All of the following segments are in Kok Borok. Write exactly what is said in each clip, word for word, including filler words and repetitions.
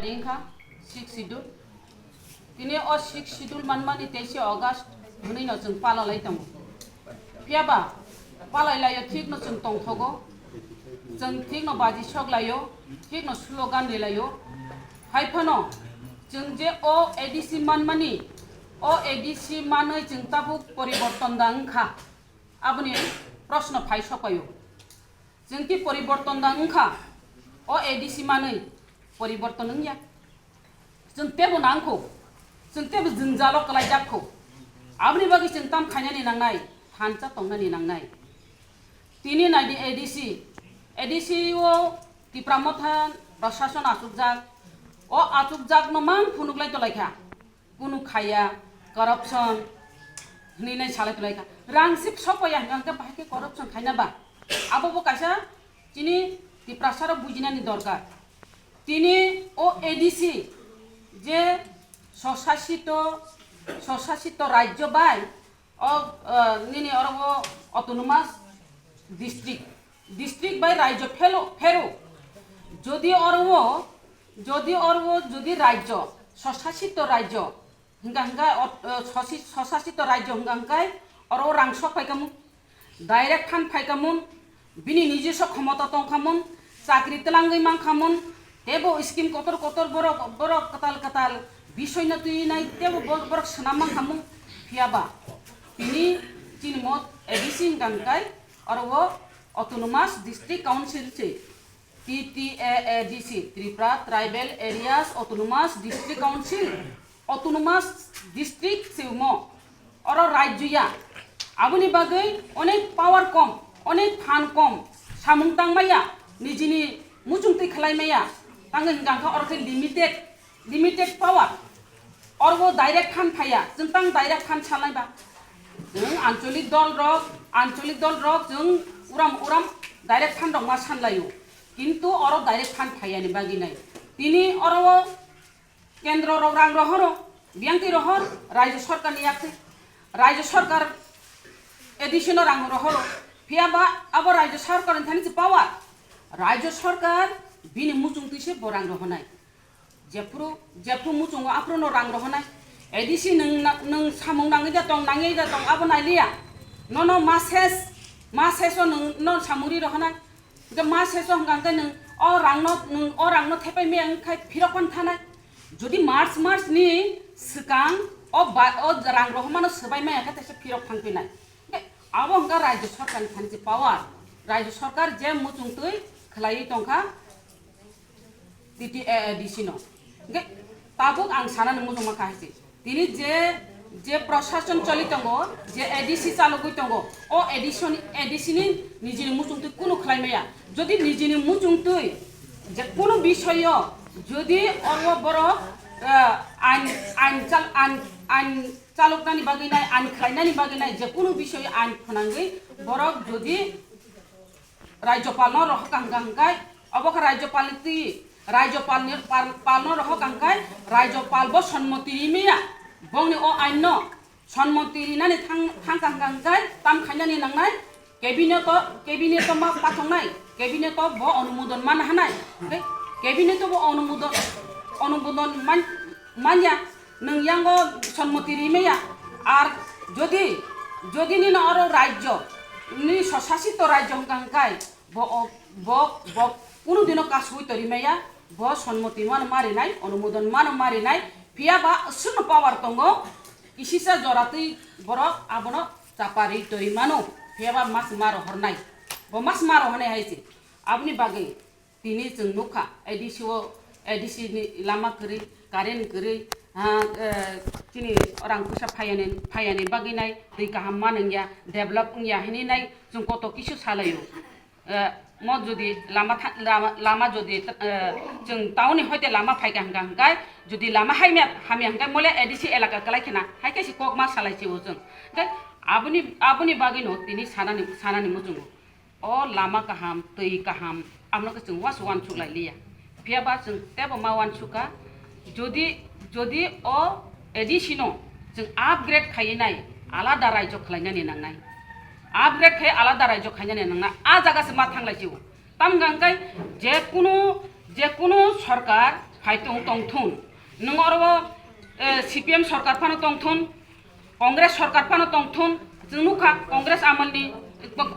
Ringkha sixth schedule. Tini o sixth schedule manmani teise August hwnwi no chwng palalai tongo. Phiya ba palai laio thik no chwng tongthogo. Chwng thik no baji sok laio, thik no slogan ri laio. Hai phano chwng je o A D C manmani, o A D C manwi chwng tabuk poriborton da wngkha? Aboni proshno phai sok paio. Chwng ki poriborton da wngkha? O A D C manwi poriborton wngya. Chwng tebo nangkho, chwng tebo jwngjalo kwlaijak kho. Aboni bagwi chwng tam khainani nangnai, thansa tongnani nangnai. Tini naidi A D C, A D C o Tipra Motha Prashason achukjak, o achukjakno mang phunuklai tolaikha. Kunu khaya, corruption hwnwi nai salai tolaikha. Rang sip sokpaya hwnkha hwnkhe bahai khe corruption khaina ba? Abo bo kaisa chini Tiprasarok bujinani dorkar. Tini o A D C je swsasito, swsasito rajyo bai o, ah, nini oro o autonomous district, district bai rajyo phelo, phero. Jodi oro o, jodi oro o, jodi rajyo, swsasito rajyo, hingka hingka ot-, ah, swsi-, swsasito rajyo hingka hingkai oro o rang sok phaikamu, direct phan phaikamu, bini nijoswo khomota tongkhamun, chakri twlangwi mankhamun, tebo scheme kotor kotor borok, borok kwtal kwtal bisoino twi nai tebo bo-, borok swnam mankhamun. Phiya ba tini chini mo A D C hwnkha hwnkhe oro o Autonomous District Council se, T T A A D C, Tripura Tribal Areas Autonomous District Council, Autonomous District se mo. Oro rajyo ya. Aboni bagwi onek power kom, onek phan kom, samung tang maya, nijini muchung twi khlai maya, tangwi hingka hwnkhe oro khe limited, limited power. Oro direct phan phaiya, chwng tang direct phan salai ba. Chwng ancholik dol rok, ancholik dol rok chwng uram uram direct phan rok ma sanlaio. Kintu oro direct phan phaiya ni bagwi nai. Tini oro o Kendro rok rang rohoro, biyang twi rohor, Rajya Sarkar ni yak twi. Rajya Sarkar A D C no rang rohoro. Phiya ba abo Rajya Sarkar ni thani se power. Rajya Sarkar bini muchung twi se bo rang rohonai. Jephru, jephru muchungo aphru no rang rohonai. A D C nwng na-, nwng samung nangwi da tong, nangwi da tong, abo nai liya. Nono ma ses, ma ses o nwng no samung ri rohonai. Hingke ma seso hingka hingke nwng o rangno, nwng o rangno thepai maya wngkha phirok pan thanai. Jodi March, March ni swkang o ba, o rang rohormano swbai maya khe teisa phirok thang phinai. Hingke abo hingka Rajya Sarkar ni thani se power. Rajya Sarkar je muchung twi khlaiwi tongkha T T A A D C no. Hingke tabuk ang sanani muchungma kha hai se. Tini je, je prashason choli tongo, je A D C chalogwi tongo, o A D C ni, A D C ni nijini muchungtwi kunu khlai maya. Jodi nijini muchungtwi je kunu bisoyo jodi oro borok, eh, ain, ain chal-, ain, ain chaloknani bagwi nai, ain khlainani bagwi nai, je kunu bisoyo ain phnangwi borok jodi Rajyopal no rohor kha hingka hingkai, obo khe Rajyopal ni twi, Rajyopal ni pal, pal no rohor kha hingkai, Rajyopal bo sonmoti ri maya, bongni o ain no sonmoti rinani thang, thang kha hingka hingkai, tam khainani nangnai, cabinet o, cabinet o ma pathoknai, cabinet o bo onumodon man hanai, hingke cabinet o bo onumodon, onumodon man, manya. Nwng yango sonmoti rimaya, ar jodi, jodi nini oro rajyo, nini swsasito rajyo hwnkha hwnkhe, bo, bo, bo kunu dino kasui to rimaya, bo sonmoti mano marinai, onumodon mano marinai, phiya ba aswkno power tongo, kisisa joratwi borok abono chapari to rimano, phiya ba mas maro hornai, bo mas maro hornai hai se, aboni bagwi. Tini chwng nukha, A D C o, A D C ni lama kwrwi, current kwrwi, ha, eh, chini rang puisa phayani, phayani bagwi nai, twi kaham ma nangya, develop wngya hinwi nai chwng koto kisu salaio. Eh, mo jodi lama tha-, lama, lama jodi, eh, chwng town ni hoite lama phaikha hwnkha hwnkhe, jodi lama haimya, hamya hwnkhe mole A D C elaka kwlai khena, hai khe si kok ma salai si o chwng. Hwnkhe aboni, aboni bagwi no tini sanani, sanani muchungo. O lama kaham, twi kaham, amno khe chwng wasu wansuk lai liya. Phiya ba chwng tebo ma wansuk kha, jodi, jodi o A D C no chwng upgrade khaiwi nai, alada rajyo khlainani nangnai. Upgrade khai alada rajyo khainani nangnai. A jaga se ma thang lai si o. Tam hwnkha hwnkhe je kunu, je kunu sorkar Khai tong tongthun. Nwng oro, eh, C P M sorkar phano tongthun, Congress sorkar phano tongthun. Chwng nukha Congress amalni,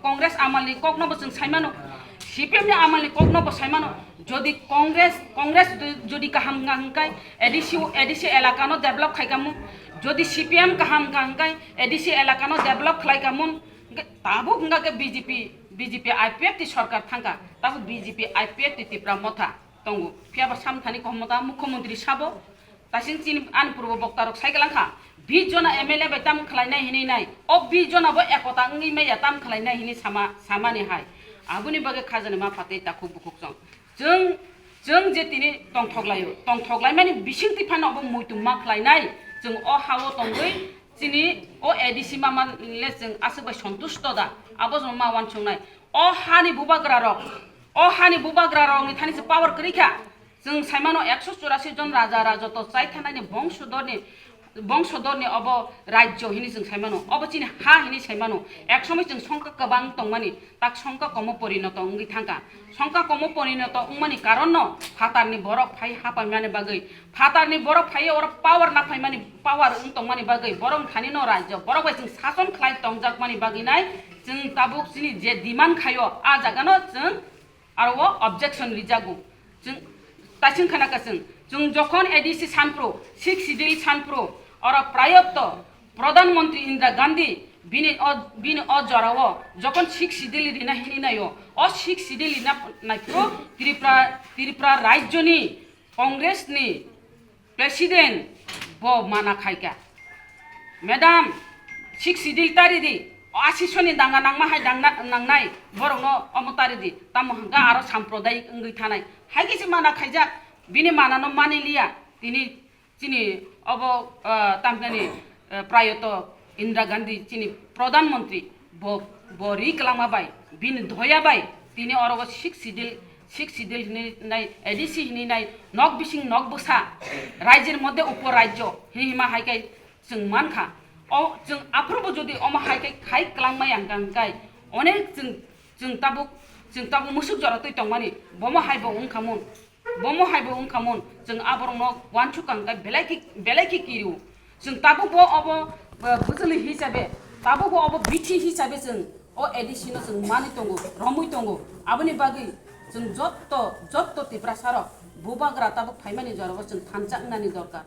Congress amalni koknobo chwng saimano, C P M ni amalni koknobo saimano. Jodi Congress, Congress jodi kaham wngkha hwnkhe A D C, A D C elakano develop khaikha mun, jodi C P M kaham wngkha hwnkhe A D C elakano develop khlaikha mun, hwnkhe tabuk wngkha khe B J P, B J P I P F T sorkar thangkha, tabuk B J P I P F T Tipra Motha tongo. Phiya ba samthani kohmota mukhyamantri sabo, tasing chini ani purbo boktarok sai kalang kha, bis jona M L A bai tam khlainai hinwi nai, o bis jona bo ekota wngwi maya tam khlainai hinwi sama, samani hai. Aboni bagwi khajani ma phatwi takhuk bukhuk chwng. Chwng, chwng je tini tongthok laio, tongthok laimani bisingtwi phano obo muitum ma khlainai, chwng o hao tongwi chini o A D C mama le chwng aswk bai sontusto da, abo chwng ma uansuknai. O hani bubagra rok, o hani bubagra rokni thani se power kwrwi kha. Chwng saimano ekso churasi jon raja rajoto chai thanani bongsodorni, bongsodorni obo rajyo hini chwng saimano, obo chini ha hini saimano. Ek somoi chwng songkha kwbang tongmani, tak songkha komo porinoto wngwi thangkha. Songkha komo porinoto wngmani karonno phatarni borok phai hapaimani bagwi, phatarni borok phai oro power naphaimani, power wng tongmani bagwi, borok thanino rajyo, borok bai chwng sason khlai tongjakmani bagwi nai chwng tabuk chini je demand khaio, a jagano chwng aro o objection rijago. Chwng, taising khana ka chwng, chwng jokhon A D C sanpro, Sixth Schedule sanpro, oro prayotto Pradhan Mantri Indira Gandhi bini o, bini o jorao jokhon Sixth Schedule rina hini naio, o Sixth Schedule rina naipro Tripura, Tripura rajyoni Congress ni President bo mana khaika. Madam, Sixth Schedule tari di, o asisoni danga nangma hai dangna, nangnai, borokno omo tari di, tamo hwnkha aro samprodayik wngwi thanai. Hai khe se mana khaijak, bini manano mani liya, tini chini obo, ah, tamhinani, ah, prayoto Indira Gandhi chini Pradhan Mantri bo, bo ri kwlangma bai, bini doya bai, tini oro o Sixth Schedule, Sixth Schedule hinwi nai, A D C hinwi nai, nok bising nok bwsa, rajyoni moddhe upo rajyo hinwi hima hai khe chwng mankha. O chwng aphuru bo jodi omo hai khe khai kwlangma yang kang kai, onek chwng, chwng tabuk, chwng tabuk musuk jora twi tongmani, bomo hai bo wngkha mun. Bomo hai bo wngkha mun, chwng aborokno uansukha hwnkhe belai khe, belai khe kirio. Chwng tabukbo obo, eh, bwchwlwi hisabe, tabukbo obo bithi hisabe chwng o A D C no chwng manwi tongo, romwi tongo. Aboni bagwi chwng jotto, jotto Tiprasa rok bubagra tabuk phaimani jorabo chwng thansa wngnani dorkar.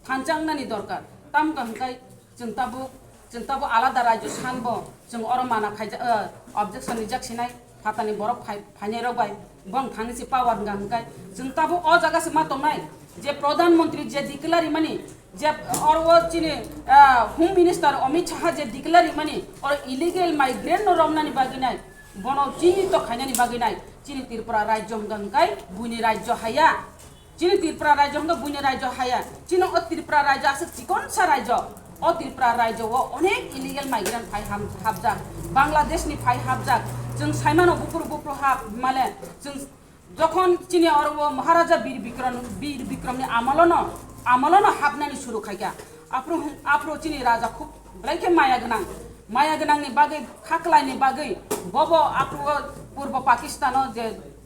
Thansa wngnani dorkar. Tamo hwnkhe chwng tabuk, chwng tabuk alada rajyo sanbo chwng oro mana khaijak, eh, objection rijak sinai phatani borok phai-, phainai rok bai bong thani se power hwnka hwnkhe chwng tabuk o jaga se ma tongnai je Pradhan Mantri je declare rimani je oro o chini, eh, Home Minister Amit Shah je declare rimani oro illegal migrant no romnani bagwi nai bono chini to khainani bagwi nai chini Tripura rajyo hwnka hwnkhe buini rajyo haya. Chini Tripura rajyo hwnkhe buini rajyo haya. Chini o Tripura rajyo aswk chikonsa rajyo. O Tripura rajyo o onek illegal migrant phai ham-, hapjak. Bangladesh ni phai hapjak. Chwng saimano buphuru buphuru hap male. Chwng jokhon chini oro o Maharaja Bir Bikram, Bir Bikram ni amalono, amalono hapnani suru khaikha. Aphuru hwn-, aphuru chini raja khub belai khe maya gwnang. Maya gwnang ni bagwi, khaklai ni bagwi, bobo aphuru o Purbo Pakistan o je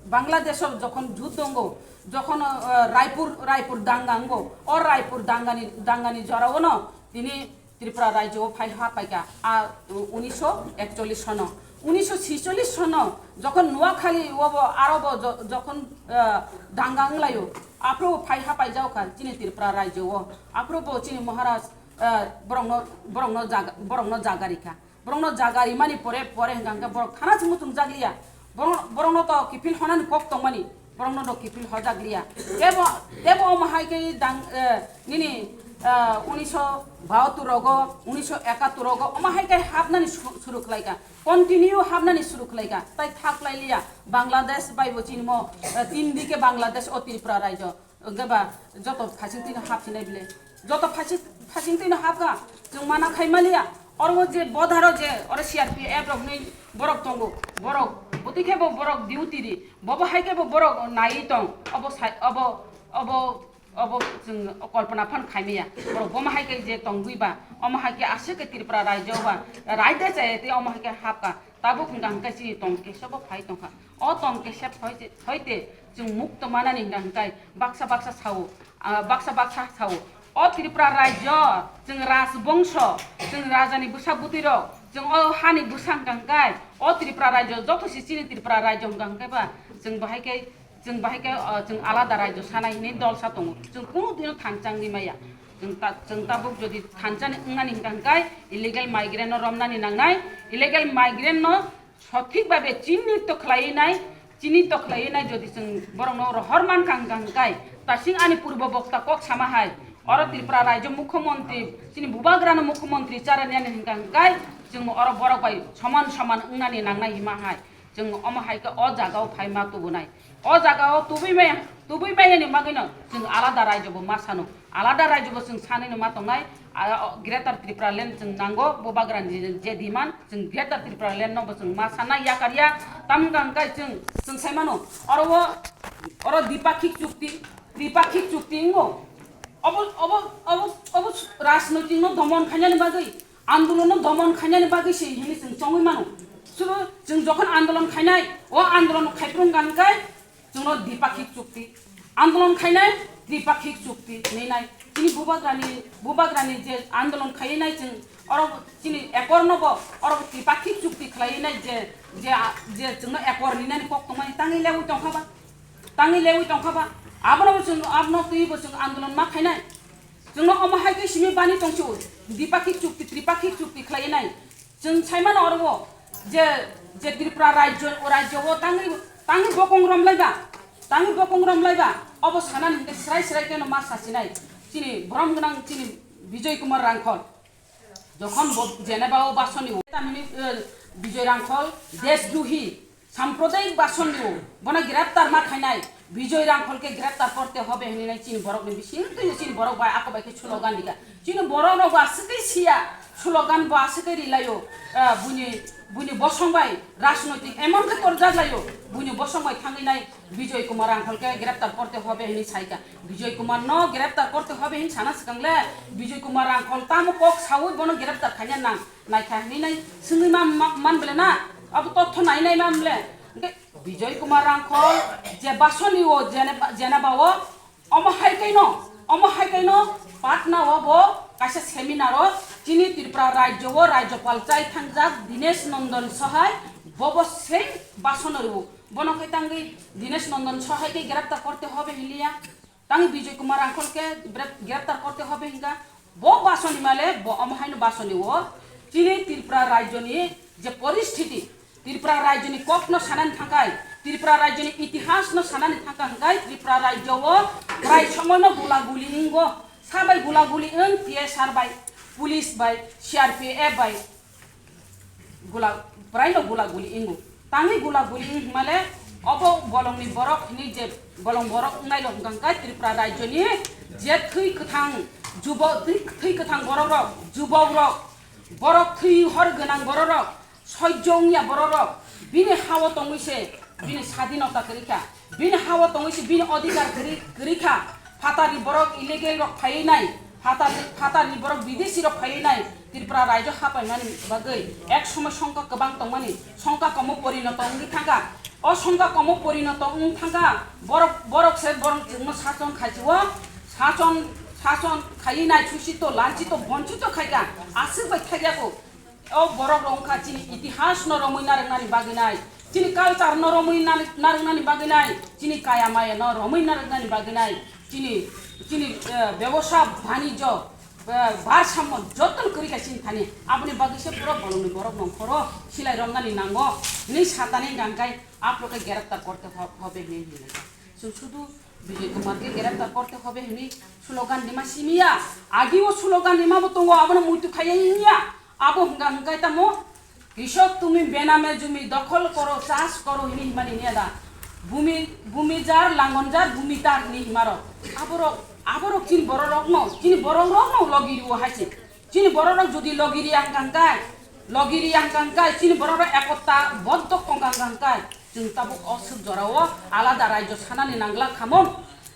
Bangladesh o jokhon juddo wngo, Jokhon, eh, Raipur, Raipur danga wngo, o Raipur dangani, dangani jorao no tini Tripura rajyo o phai ha paikha, a, unisho ekchollish sono. Unisho sicholish sono jokhon Noakhali obo aro bo jo-, jokhon, eh, danga wnglaio, aphuru phai ha paijao kha chini Tripura rajyo o. Aphuru bo chini Maharaj, eh, borokno, borokno jaga, borokno jaga rikha. Borokno jaga rimani pore pore hwnkha hwnkhe borok thana se muchungjak liya. Borok, borokno to kiphil honani kok tongmani, borokno to kiphil hojak liya. Tebo, tebo omo hai khe dang, eh, nini, eh, unisho bahattur rogo, unisho ekattur rogo, omo hai khe hapnani su-, suru khlaikha. Continue hapnani suru khlaikha. Tai thaklai liya. Bangladesh bai bo chinimo, eh, tin dike Bangladesh o Tripura rajyo. Hwnkhe ba joto phasing twino hapsinai bile. Joto phasing, phasing twino hapkha, chwng mana khai maliya. Oro je bodharo je, oro C R P F rokni borok tongo, borok bwtwi khe bo borok duty ri, bobo hai khe bo borok naiwi tong, obo sai, obo, obo, obo chwng kolpona phan khai maya. Borok bomo hai khe je tongwi ba, omo hai khe aswk khe Tripura rajyo ba, raida chaya tei omo hai khe hapkha. Tabuk hwnkha hwnkhe chini tong kesebo phai tongkha. O tong kesep hoite, hoite chwng mukto manani hwnkha hwnkhe baksa baksa sao, ah, baksa baksa sao. O Tripura rajyo chwng rajbongso, chwng rajani bwsa bwtwirok, chwng o hani bwsa hwnkha hwnkhe o Tripura rajyo joto se chini Tripura rajyo hwnkha hwnkhe ba chwng bahai khe Chwng bahai khe, o, chwng alada rajyo sanai hinwi dolsa tongo. Chwng kunu dino thansa wngwi maya. Chwng ta-, chwng tabuk jodi thansa ni wngnani hwnkha hwnkhe illegal migrant no romnani nangnai. Illegal migrant no sothik babe chinito khlaiwi nai, chinito khlaiwi nai jodi chwng borok no rohor mankha hwnkha hwnkhe tasing ani purbo bokta kok sama hai. Oro Tripura rajyo mukhyamantri, chini bubagrano mukhyamantri charani ani hwnkha hwnkhe chwng oro borok bai soman soman wngnani nangnai hima hai. Chwng omo hai khe o jagao phai ma tubunai. O jagao tubui maya, tubui mayani bagwino chwng alada rajyo bo ma sano. Alada rajyo bo chwng sanino ma tongnai. A, o, Greater Tripura Land chwng nango, bubagrani je, je demand, chwng Greater Tripura Land no bo chwng ma sanai yakar ya. Tamo hwnkha hwnkhe chwng, chwng sai mano. Oro o, oro dipakhik chukti, tripakhik chukti wngo. Obo, obo, obo, obo rajnoitik no domon khainani bagwi, andolon no domon khainani bagwi se hini chwng chongwi mano. Suru chwng jokhon andolon khainai, o andolon khaiprung gan kai chwngno dipakhik chukti. Andolon khainai dipakhik chukti hinwi nai. Chini bubagrani, bubagrani je andolon khainai chwng oro chini ekor no bo oro dipakhik chukti khlai nai je, je, je chwngno ekor ni nani kok tongmani tangwi lewi tongkha ba. Tangwi lewi tongkha ba. Abono bo chwng, abono twi bo chwng andolon ma khainai. Chwngno omo hai khe simi bani tongsi o, dipakhik chukti, tripakhik chukti khlai nai. Chwng sai mano oro o je, je Tripura rajyo, o rajyo o tangwi, tangwi bokong romlai ba, tangwi bokong romlai ba, obo sanani hwnkhe srai srai kheno ma sasinai. Chini borom gwnang chini Bijoy Kumar Rangkhol. Jokhon bo jeneba o basoni o tamni, eh, Bijoy Rangkhol desdrohi Sampradayik basonio bono greptar ma khainai Bijoy Rangkholke greptar korte hobe hinwi nai chini borokni bising twi chini borok bai ako bai khe slogan dikha. Chini borok rok bo aswkhe siya slogan bo aswkhe rilaio, ah, buini, buini bosong bai rajnoitik emon khe torjak laio buini bosong bai thangwi nai Bijoy Kumar Rangkholke greptar korte hobe hinwi saikha. Bijoy Kumar no greptar korte hobe hinwi sana swkang le Bijoy Kumar Rangkhol tamo kok sawi bono greptar khaina nang. Naikha hinwi nai swngwi ma, ma, man bele na? Abo totho nai nai man bele. Hwnkhe Bijoy Kumar Rangkhol je basoni o jene-, jeneba o omo hai kaino, omo hai kaino Patna o bo kaisa seminar o chini Tripura rajyo o rajyopal chai thangjak Dinesh Nandon Sahai bobo same basono rwo. Bono khe tangwi Dinesh Nandon Sahai khe greptar korte hobe hinliya. Tang Bijoy Kumar Rangkholke grep-, greptar korte hobe hinka. Bo basoni male, bo omo haino basoni o. Chini Tripura rajyoni je poristhiti, Tripura rajyoni kokno sanani thangkai, Tripura rajyoni itihasno sanani thangka hingkai, Tripura rajyo o prai somoino gula guli ingo, sabai gula guli ing, T S R bai, police bai, C R P F bai. Gula, praino gula guli ingo. Tangwi gula guli ing himale, obo bolongni borok hini je bolong borok wngnai rok hwnkha hwnkhe Tripura rajyoni je thwi kwthang jubo, thwi, thwi kwthang borok rok, jubok rok, borok thwi hor gwnang borok rok, sojjo wngya borok rok, bini hao tongwi se, bini sadinota kwrwi kha. Bini hao tongwi se bini odhikar kwrwi, kwrwi kha. Phatarni borok illegal rok phaiwi nai. Phatar, phatarni borok bidesi rok phaiwi nai. Tripura rajyo hapaimani bagwi ek somoi songkha kwbang tongmani. Songkha komo porinoto wngwi thangkha. O songkha komo porinoto wng thangkha. Borok, borok se borok chwngno sachon khaisio. Sachon, sachon khaiwi nai, suchito, lanchito, bonchito khaikha. Aswk bai khaikha ko. O borok rok wngkha chini itihas no romwi narwknani bagwi nai, chini culture no romwi nani-, narwknani bagwi nai, chini kaya maya no romwi narwknani bagwi nai, chini, chini, eh, bebosa banijyo, eh, barsammo joto no kwrwi kha chini thani. Aboni bagwi se pura bolongni borok nongkhoro silai romnani nango hinwi satani hwnkha hwnkhe aphuru khe greptar korte ho-, hobe hinwi hinwi. Chwng sudu Bijoy Kumar khe greptar korte hobe hinwi slogan rima simiya. Agi o slogan rima bo tongo, abono muitu khaiya hinya. Abo hwnkha hwnkhe tamo, "Krishok tumi bename jumi dokhol koro, chas koro," hinwi himani niya da. Bumi, bumi jar, langon jar, bumi tar hinwi himarok. Aborok, aborok chini bororokno, chini borokrokno logi rwo hai se. Chini bororok jodi logi riya hwnkha hwnkhe, logi riya hwnkha hwnkhe, chini bororok ekotta boddok tongkha hwnkha hwnkhe, chwng tabuk o swk jorao alada rajyo sanani nangla khamung.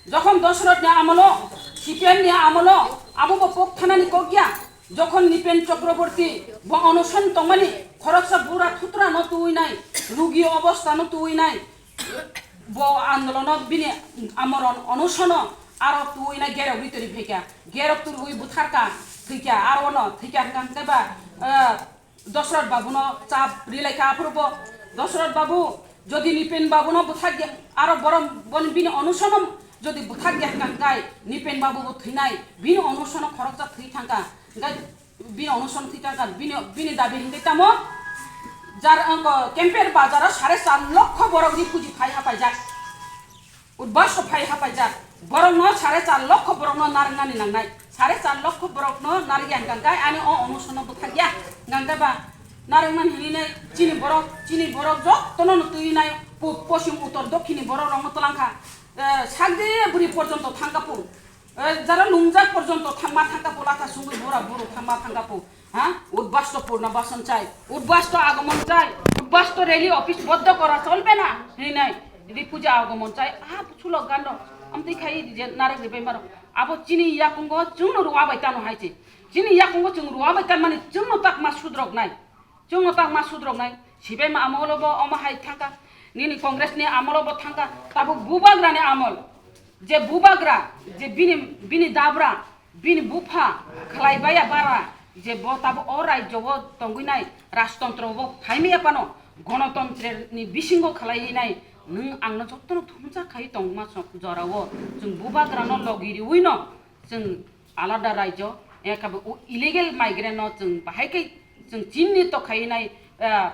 Jokhon Dosorothni amolo, Sipenni amolo, abo bo pok thanani kok ya. Jokhon Nipen Chakraborty bo onoson tongmani, Khoroksa bura thutra no tuinai, rugi obostha no tuinai, bo andolono bini amoron onusono aro tuinai gerok ritori phaikha. Gerok turui butharka, thwikha, aro no thwikha hwnkha hwnkhe ba, eh, Dosrot babu no chap rilaikha aphuru bo. Dosrot babu, jodi Nipen babu no buthak ya, aro borom bon bini onusono jodi buthak ya hwnkha hwnkhe Nipen babu bo thwinai, bini onusono khoroksa thwi thangkha. Hwnkhe bini onusono thwi thangkha, bini, bini dabi hwnkhe tamo? Jar, angko Kemper bazaro sare char lokho borok rifuji phai hapaijak. Udbasto phai hapaijak. Borokno sare char lokho borokno narwknani nangnai. Sare char lokho borokno narwkya hwnkha hwnkhe ani o onusono bwthakya. Hwnkha hwnkhe ba narwknani hinwi nai chini borok, chini borok jotono no twi nai po-, poschim uttor dokkhinni borok rokno twlangkha. Eh, sakde bwrwi porjonto thangkha po. Eh, jara lungjak porjonto thangma thangkha po, latha sungwi bura buru thangma thangkha po. Ha? Udbasto purna bason chai. Udbasto agomon chai. Udbasto rally office boddo kora cholbe na. Hinwi nai. Rifuji agomon chai. Ah, sulok gando. Amtwi khai je narwk ribai maro. Abo chini yakungo chwngno ruwa bai tano hai se. Chini yakungo chwng ruwa bai tanmani chwngno takma sudrok nai. Chwngno takma sudrok nai. Sibai ma amolo bo omo hai thangkha. Nini Congress ni amolo bo thangkha. Tabuk bubagra ni amol. Je bubagra, je bini, bini dabra, bini bupha khlai baya bara, je bo tabuk o rajyo o tongwi nai rajtontro o phaimaya phano gonotontreni bisingo khlaiwi nai nwng angno jotono thumsa khai tongma so-, jorao chwng bubagrano logi riwi no chwng alada rajyo, ekha bo illegal migrant no chwng bahai khe chwng chinni to khai nai, ah,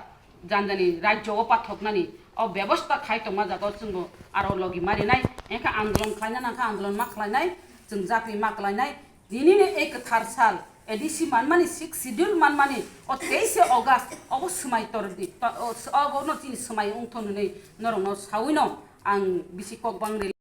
janjani rajyo o pathoknani o bebosta khai tongma jaga o chwngbo aro logi marinai, engkha andolon khlaina nangkha, andolon ma khlainai, chwng jati ma khlainai. Dinini ei kwthar sal A D C manmani, sixth schedule manmani o teise August obo swmai tor di, to-, o, obo no chini swmai wngthon hwnwi norokno sawi no ang bisi kok bang rili.